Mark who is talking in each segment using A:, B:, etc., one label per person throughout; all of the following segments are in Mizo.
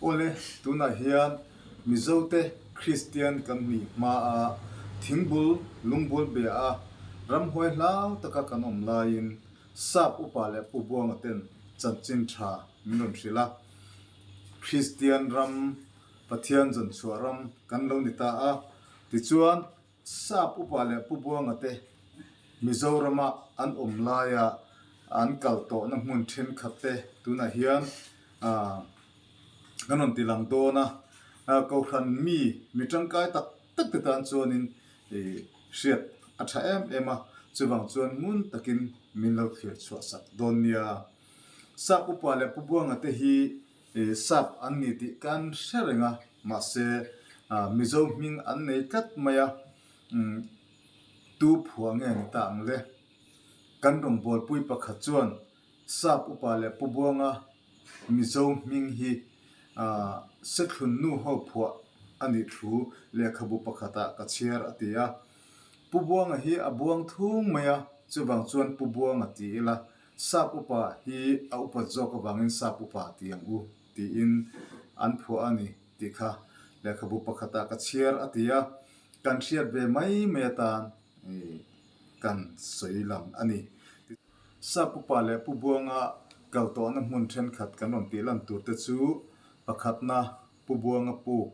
A: Awle, tunah hian Mizote Kristian kan nih hmaa thingbul lungbul bia a ramhuai hlau taka kan awm laiin Sap upa leh Pu Buanga ten chanchin tha min rawn hrilh a. Kristian ram, Pathian zawnchhuah ram kan lo ni ta a. Tichuan, Sap upa leh Pu Buanga te Mizorama an awm laia an kal tawhna hmun thenkhat te tunah hian kan rawn ti lang dawn a. Kohhran mi, mi tangkai tak tak te tan chuanin hriat a tha em em a, chuvang chuan ngun takin min lo thlir chhuah sak dawn nia. Sap upa leh Pu Buanga te hi Sap an ni tih kan hre reng a, mahse Mizo hming an nei tlat mai a, tu phuah nge ni ta ang le? Kan rawngbawlpui pakhat chuan Sap upa leh Pu Buanga Mizo hming hi Sethlun nu ho phuah a nih thu lehkhabu pakhatah ka chhiar a ti a. Pu Buanga hi a buang thung mai a, chuvang chuan Pu Buanga ti ila Sap upa hi a upat zawk avangin Sap upa ti ang u tiin an phuah a ni tih kha lehkhabu pakhatah ka chhiar a ti a, kan hriat ve mai mai atan kan sawi lang a ni. Sap upa leh Pu Buanga kal tawhna hmun thenkhat kan rawn tih lan tur te chu pakhatna Pu Buanga puk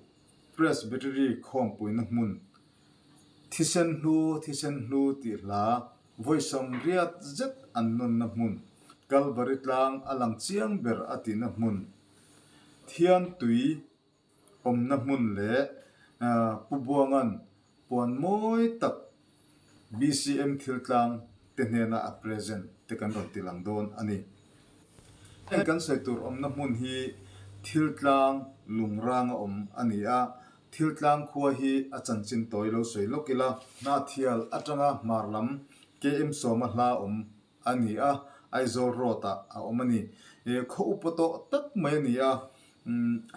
A: Presbytery khawmpuina hmun Thisen hlu thisen hlu tih hla Vawi sawmriat zet an nunna hmun, Kalvari tlang a lang chiang ber a tihna hmun, Thiantui awmna hmun leh Pu Buanga'n puan mawi tak BCM thil tlang te hnena a present te kan rawn ti lang dawn a ni. Heng kan sawi tur awmna hmun hi thil tlang lungranga awm a ni a, Thil tlang khua hi a chanchin tawi lo sawi lawk ila. Hnahthial atanga hmar lam KM sawma hla awm a ni a, Aizawl Road ah a awm a ni. Khaw upa tawh tak mai a ni a,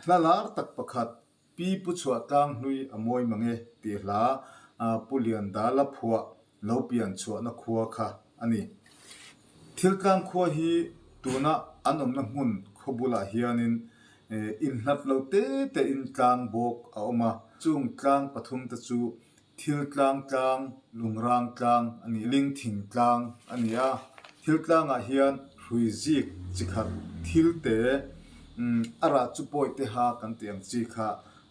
A: hla lar tak pakhat Pi Pu Chhuah Tlang Hlui a mawi mang e tih hla Pu Liandala phuah lo pian chhuahna khua kha a ni. Thiltlang khua hi tuna an awmna hmun khaw bulah hianin inhlat lo te tein tlang bawk a awm a, chung tlang pathum te chu Thiltlang tlang, Lungrang tlang a ni, Lingthing tlang a ni a. Thiltlangah hian hrui zik chi khat thil te a rah chu pawi te ha kan tih ang chi kha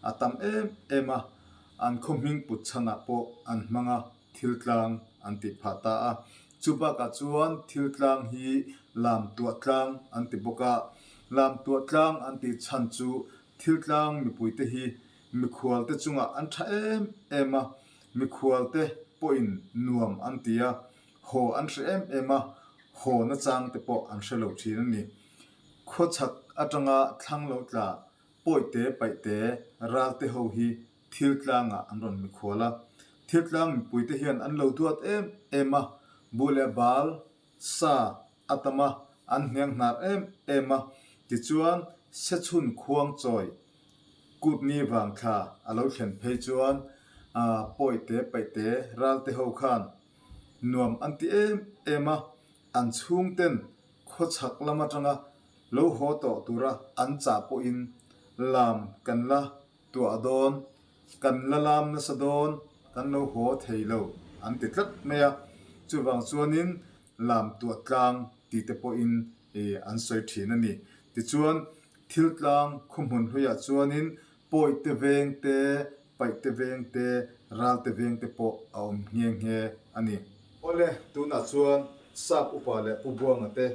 A: a tam em em a, an khaw hming put chhanah pawh an hmang a. Thil tlang an tih phah ta a. Chu bakah chuan thil tlang hi lam tuah tlang an ti bawk a. Lam tuah tlang an tih chhan chu thil tlang mipuite hi mikhual te chungah an tha em em a, mikhual te pawhin nuam an ti a, haw an hre em em a, haw nachang te pawh an hre lo thin a ni. Khawchhak atanga thlang lo tla Pawihte, paihte, ralte ho hi thil tlangah an rawn mikhual a. Thil tlang mipuite hian an lo duat em em a, buh leh bal, sa a tam a, an hniang hnar em em a. Tichuan, Sechhun khuang chawi kutni vang thla a lo thlen phei chuan Pawihte, paihte, ralte ho khan nuam an ti em em a, an chhungten khawchhak lam atanga Lo haw tawh tura an chah pawhin lam kan la tuah dawn, kan la lam nasa dawn, kan lo haw thei lo an ti tlat mai a. Chuvang chuanin lam tuah tlang tih te pawhin an sawi thin a ni. Tichuan, thil tlang khuhmun hluiah chuanin Pawihte veng te, Paihte veng te, Ralte veng te pawh a awm nghe nghe a ni. Awle, tunah chuan Sap upa leh Pu Buanga te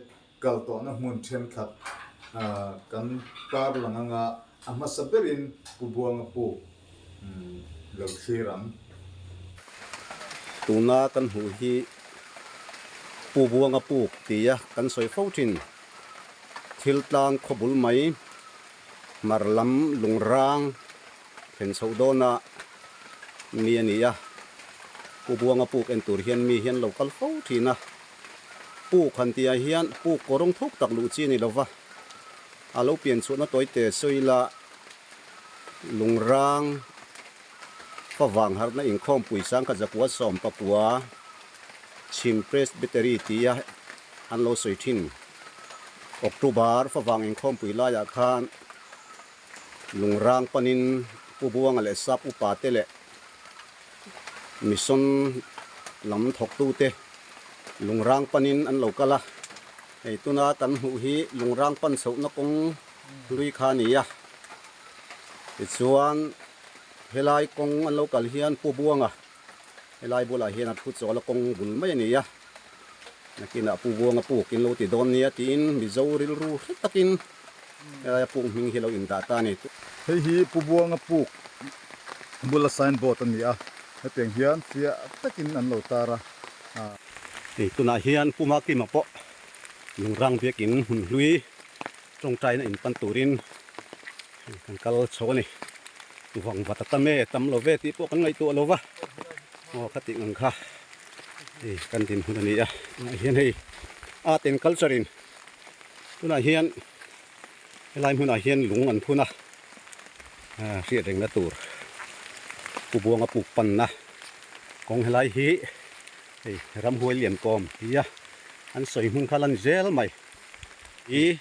A: kal tawhna hmun thenkhat kan tar lang anga a hmasa berin Pu Buanga puk lo thlir ang.
B: Tuna kan hmuh hi Pu Buanga puk tia kan sawi fo thin. Thil tlang khaw bul mai hmar lam lungrang thlen chhoh dawna mi a ni a. Pu Buanga puk en tur hian mi hian lo kal fo thin a. Puk han tihah hian puk kawrawng thuk tak luh chi a ni lova, a lo pian chhuahna tawi te sawi ila lungrang favang harhna inkhawmpui sangkhat zakua sawm pakua chhim Presbytery tia an lo sawi thin. October favang inkhawmpui laiah khan. Lungrang panin Pu Buanga leh Sap upa te leh Mission lam thawktute Lungrang panin an lo kal a, hei tuna kan hmuh hi Lungrang pan chhohna kawng hlui kha a ni a. Tichuan helai kawng an lo kal hian Pu Buanga helai bulah hian a thu chawl a kawng bul mai a ni a, nakinah Pu Buanga puk in lo ti dawn nia tiin Mizo rilru hre takin Helaia puk hming hi lo indah ta a ni.
A: Hei hi Pu Buanga puk bula sign board a ni a, hetiang hian fiah takin an lo tar a.
B: Hei tunah hian Pu Makima pawh Lungrang biakin hmun hlui tawngtaina in pan turin kan kal chho a ni. Vang vat a tam e, tam lo ve tih pawh kan ngaihtuah lo va, aw kha tih ang kha hei kan dinhmun a ni a. Tunah hian hei art and culture in Tunah hian helai hmunah hian lung an phun a, hriat rengna tur Pu Buanga puk panna kawng helai hi hei ramhuai lian kawm tia an sawi hmun kha la ni zel mai. I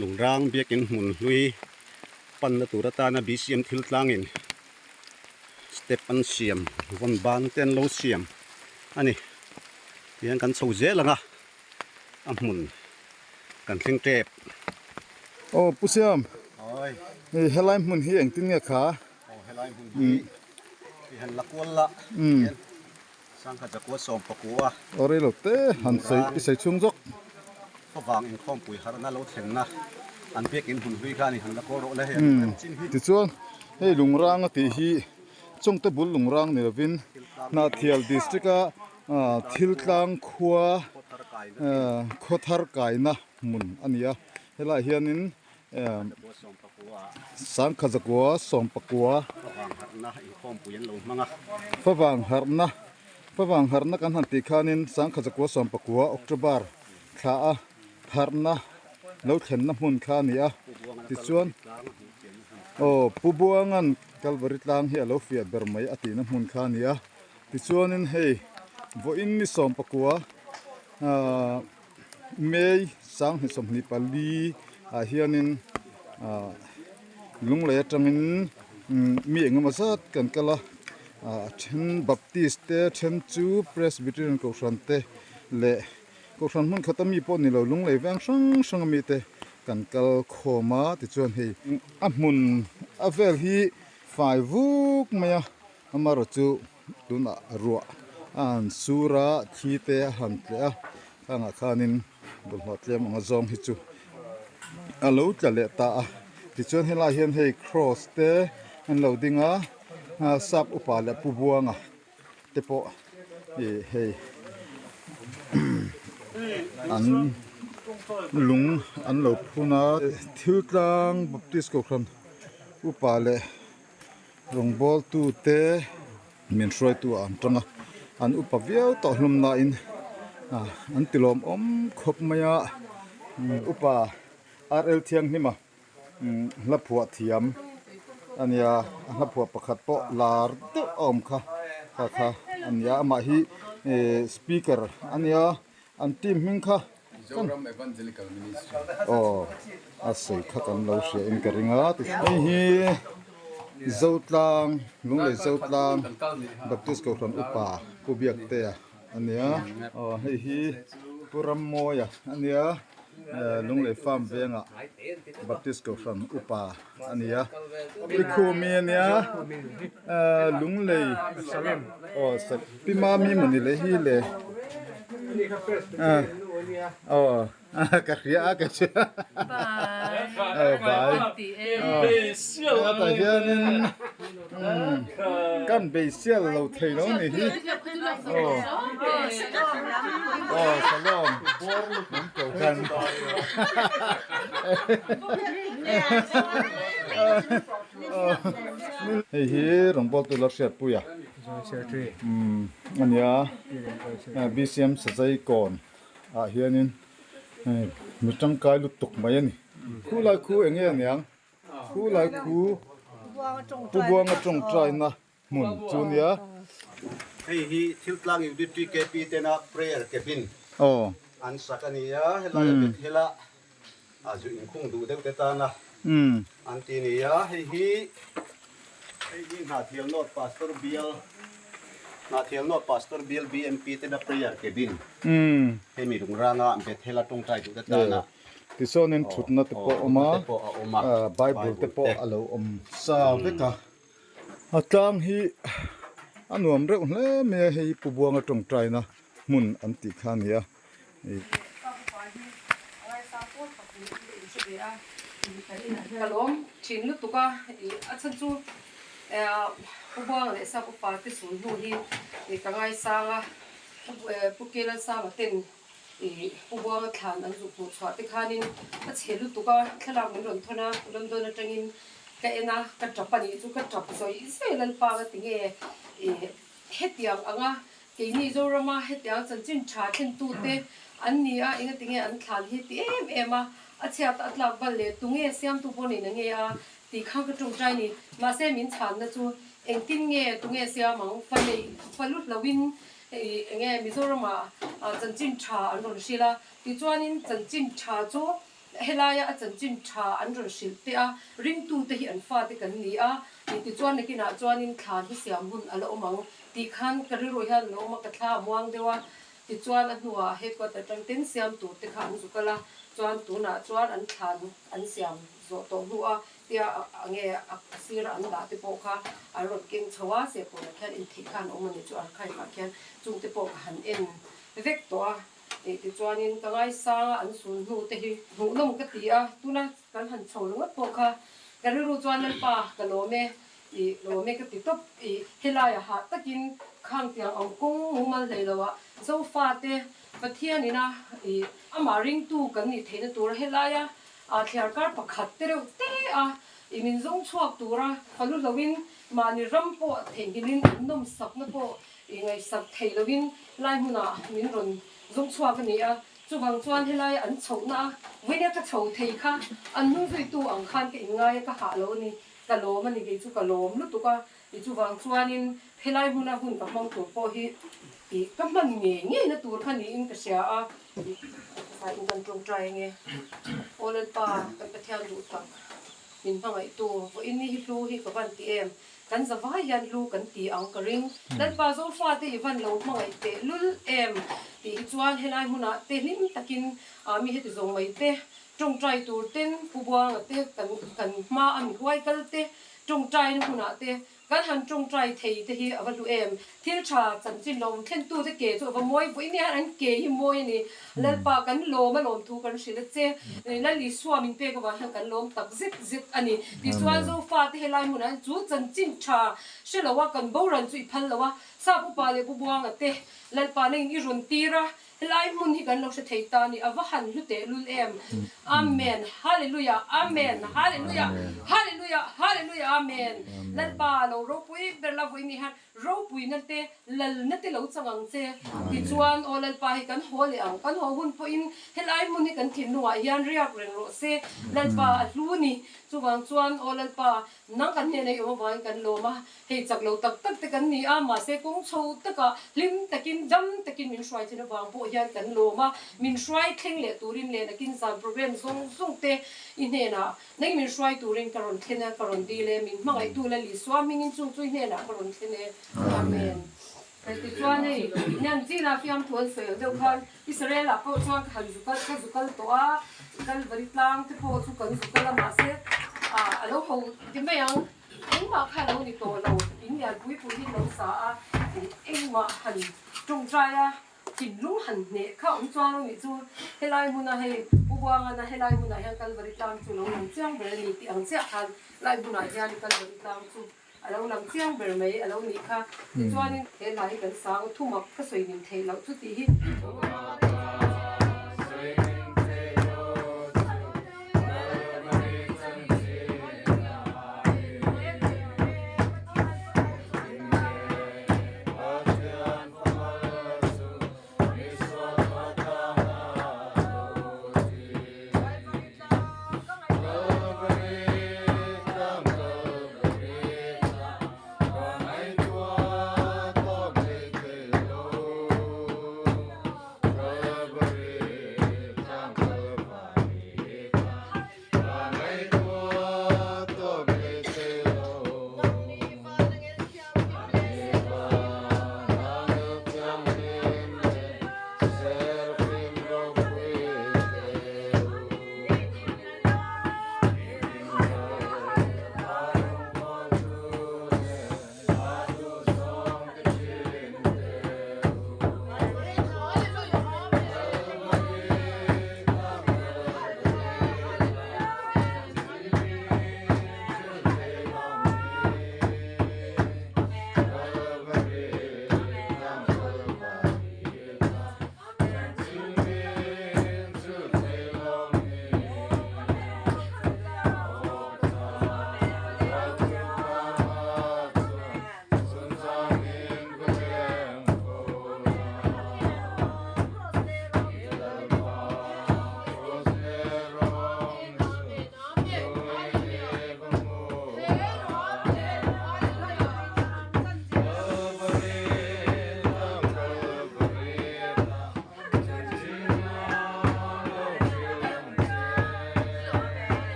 B: Lungrang biakin hmun hlui panna tur atana BCM thil tlangin step an siam vawn ban te an lo siam a ni. Tihian kan chho zel ang a. a hmun kan thleng tep.
A: Aw Pu Siam, hei helai hmun hi engtin nge kha?
B: Aw helai hmun hi i han la kual la hian sangkhat zakua sawm pakua.
A: Aw rei lo te han sawi i sawi chhung zawk.
B: Khawvang inkhawmpui harhna lo thlenna an biakin hmun hlui khan i han la kual rawh le hei an rem chin hi.
A: Tichuan hei Lungranga tih hi Chawngte bul Lungrang ni lovin Hnahthial district a Thiltlang khua khawthar kaina hmun a ni a, helaiah hianin Sangkha zakua sawmpakua favang harhna favang harhna kan han tih khanin Sangkha zakua sawmpakua October thla a harhna lo thlenna hmun kha a ni a, tichuan aw Pu Buanga'n Kalvari tlang hi a lo fiah ber mai a tihna hmun kha a ni a. Tichuanin hei vawiin ni 14 ahh May 2024 ah hianin ahh Lunglei atangin mi engemaw zat kan kal a, ahh a then Baptist te a then chu Presbyterian Kohhran te leh Kohhran hmun khata mi pawh ni lo Lunglei veng hrang hrang ami te kan kal khawm a tichuan hei a hmun a vel hi fai vuk mai a. Amaherawh chu tunah ruah a han sur a, thi te a han tleh a, khangah khanin bawlhhlawh tlem anga zawng hi chu a lo tla leh ta a. Tichuan helaiah hian hei cross te an lo ding a, sap upa leh pu buanga te pawh ih hei an lung an lo phun a. Thiltlang Baptist Kohhran upa leh. Rawngbawltute min hruaitu ah an tang a, an upa viau tawh hlawm nain an ti lawmawm khawp mai a, upa RL Thianghlima hla phuah thiam a nia, a hla phuah pakhat pawh lar deuh a awm kha kha kha a nia, amah hi speaker a nia. An team hming kha
C: Mizoram Evangelical Ministry.
A: Aw, a sawi kha kan lo hria in ka ring a. Hei hi Zotlang, Lunglei Zotlang Baptist Kohhran Upa Pu Biaktea a nia. Aw, hei hi Pu Rammawia a nia, Lunglei Farm vengah Baptist Kohhran Upa a ni a. Pi Khumi a nia, Lunglei aw Pi Mami maw ni le hi le aw ka hria a ka hria aw bai aw tah hianin kan beisial lo thei lo ni hi aw aw shalom min ko khan hei hi rawngbawltu la hriatpui a. A nia BCM Sazai kawn ah hianin mi tangkai lutuk mai a ni. Khu lai khu eng nge aniang? Khu lai khu Pu Buanga tawngtaina hmun chu nia.
B: Hei hi Thiltlang Unit TKP tena prayer cabin an sak a ni a, helai a Bethel-a zu inkhung duh deuh te tana. an ti nia hei hi hei hi Hnahthial North Pastor Bial Hnahthial North Pastor Bial BMP tena prayer cabin hei mi lungranga Bethel a tawngtai duh te tana
A: Tichuanin thutna te pawh a awm a Bible te pawh a lo awm sa vek a a tlang hi a nuam reuh hle mai a hei Pu Buanga tawngtaina hmun an tih kha a ni a.
D: Ka lawm thin lutuk a, a chhan chu Pu Buanga leh Sap upa te sul hnu hi ka ngaisang a, Pu Kelalsanga ten Pu Buanga thlan an zuk hmuh chhuah te khanin a chhe lutuk a, thlalak min rawn thawn a, London atangin ka en a, ka tap a nih chu ka tap zawih zawih Lalpa ka ti nge hetiang anga keini Zorama hetiang chanchin tha thlentute an ni a, engatinge an thlan hi ti em em a, a chhiat a tlak bal leh tunge siamtu pawh nei na nge a tih kha ka tawngtai ni. Mahse min chhanna chu engtin nge tunge siam ang, fa neih fa lu hlohin enge Mizorama chanchin tha an rawn hrilh a, tichuanin chanchin tha chu Helaia a chanchin tha an rawn hrilh teh a, ringtute hi an fate kan ni a, tichuan nakinah chuanin thlan hi siam hun a la awm ang tih khan ka rilru hian a lo awm a, ka thla a muang deuh a, tichuan a hnuah headquarter atang ten siam tur te kha an zuk al a, chuan tunah chuan an thlan an siam zawh tawh hnu a, tia a nge a sira an dah te pawh kha an rawn keng chho a, Sehpawnah khian intheih khan a awm a ni chu archive ah khian chungte pawh ka han en vek tawh a. Tih tichuanin ka ngaisang a, an sul hnu te hi hmuhnawm ka ti a, tuna kan han chho ringawt pawh kha ka rilru chuan Lalpa ka lawm e, i lawm e ka ti tawp i helaiah hah takin khang tiang ang kawng mumal hlei lo ah Zofa te Pathian ina i amah ringtu kan nih theihna tura helaia thliar kar pakhat te reuh te a i min zawng chhuak tura ka lu hloin mahni ram pawh theihnghilhin an nawmsakna pawh I ngaihsak thei lovin lai hmunah min rawn zawng chhuak a ni a, chuvang chuan helai an chhohna a vawinia ka chho thei kha an hnung zuitu ang khan ka inngai a, ka hah lo a ni, ka lawm a ni, kei chu ka lawm lutuk a, i chuvang chuanin helai hmuna hun ka hmang tur pawh hi i ka hman ngei ngeina tur kha niin ka hria a, i in kan tawngtai ange, Aw Lalpa kan Pathian duh tak min hmangaihtu vawiin ni hi hlu hi ka van ti em. Kan zavai hian hlu kan ti ang ka ring. Lalpa Zofate i van lo hmangaih teh lul em tih hi chuan helai hmunah te hlim takin mi heti zawng mai te tawngtai tur ten Pu Buanga te kan kan hma a mi huai kal te tawngtaina hmunah te kan han tawngtai thei te hi a va hlu em. Thil tha chanchin lo awm thlen tu te ke chu a va mawi vawi nia an ke hi mawi a ni. Lalpa kan lawm a lawmthu kan hrilh a che. Lal Isua min pek avang hian kan lawm tak zet zet a ni. Tichuan Zofate helai hmunah hian chu chanchin tha hre lo a kan boral chu i phal lo a, Sap upa leh Pu Buanga te Lalpa nangin i rawn tir a, helai hmun hi kan lo hre thei ta a ni, a va han hlu teh lul em. Amen Hallelujah Amen Hallelujah Hallelujah Hallelujah Amen Lalpa lo ropui ber la vawiin ni hian Ropuina te, lalna te lo chang ang che. Tichuan, aw Lalpa hi kan haw leh ang. Kan haw hun pawhin helai hmun hi kan thinlungah hian riak reng rawh se. Lalpa a hlu ni. Chuvang chuan, aw Lalpa, nang kan hnena i awm avangin kan lawm a. Hei chak lo tak tak te kan ni a, mahse kawng chho takah hlim takin, dam takin min hruai thin avang pawh hian kan lawm a. Min hruai thleng leh turin leh nakin zan program zawng zawng te i hnenah Nei min hruai turin ka rawn thlen a, ka rawn dil e, min hmangaihtu Lal Isua hmingin chung chu i hnenah ka rawn thlen e. Amen. Tichuan hei, Nian China fiamthu an sawi ang deuh khan Israel-ah pawh chuan ka han zu kal, ka zu kal tawh a, Kalvari tlang te pawh chu kan zu kal a, mahse a lo ho ti mai ang, engmah kha a lo ni tawh lo, in lian pui pui hi lo sa a, engmah han tawngtai a, Thinlung han hneh kha awm chuan aw nih chu helai hmuna hei Pu Buangana helai hmunah hian Kalvari tlang chu lo lang chiang ber a ni tih ang chiah khan lai hmunah hian Kalvari tlang chu a lo lang chiang ber mai a lo nih kha. Tichuanin he hla hi kan sang thumak ka sawi nin theih loh chu tih hi.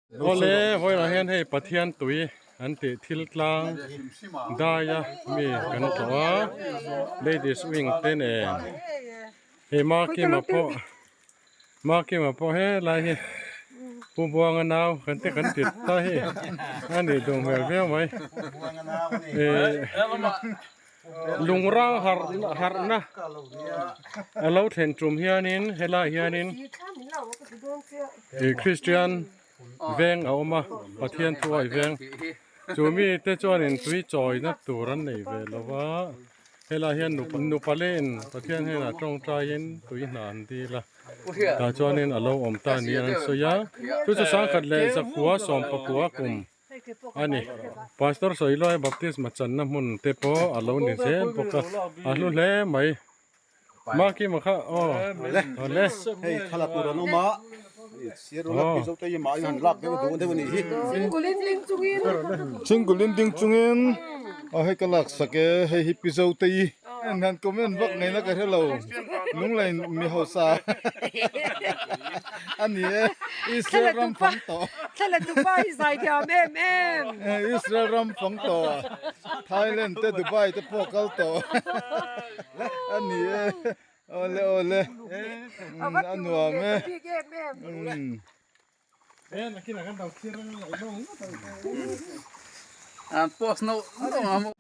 E: Awle vawilah hian hei Pathian tui an tih thil tlang daia mi kan tlawh a ladies wing te nen hei Makima pawh Makima pawh helai hi Pu Buanga nau kan te kan ti ta hei a nih duh hmel viau mai eh Lungrang harhna a lo thlen tum hianin helaiah hianin ih Kristian veng a awm a Pathian thuai veng chu mite chuanin tui chawina tur an nei ve lo va helaiah hian nupa leh in Pathian hnenah tawngtaiin tui hna an dil a tah chuanin a lo awm ta niin an sawi a chu chu sangkhat leh zakua sawmpakua kum. A ni. Pastor Sawiluai baptisma channa hmun te pawh a lo ni zel bawk a, a hlu hle mai. Makima kha aw awle.
B: Hei thla la tur an awm a, sir ula Mizo te hi mahni han lak deuh duh deuh a nih hi.
D: Chingkulin ding chungin.
A: Chingkulin ding chungin aw hei ka lak sak e, hei hi Pi Zotei en han comment vak ngaihna ka hre lo, Lunglei mi hausa a ni e, Israel ram fang tawh.
D: Thla tupa hi zai thiam em em.
A: Israel ram fang tawh, Thailand te Dubai te pawh kal tawh a ni e. Awle awle a nuam e.
C: Post no no.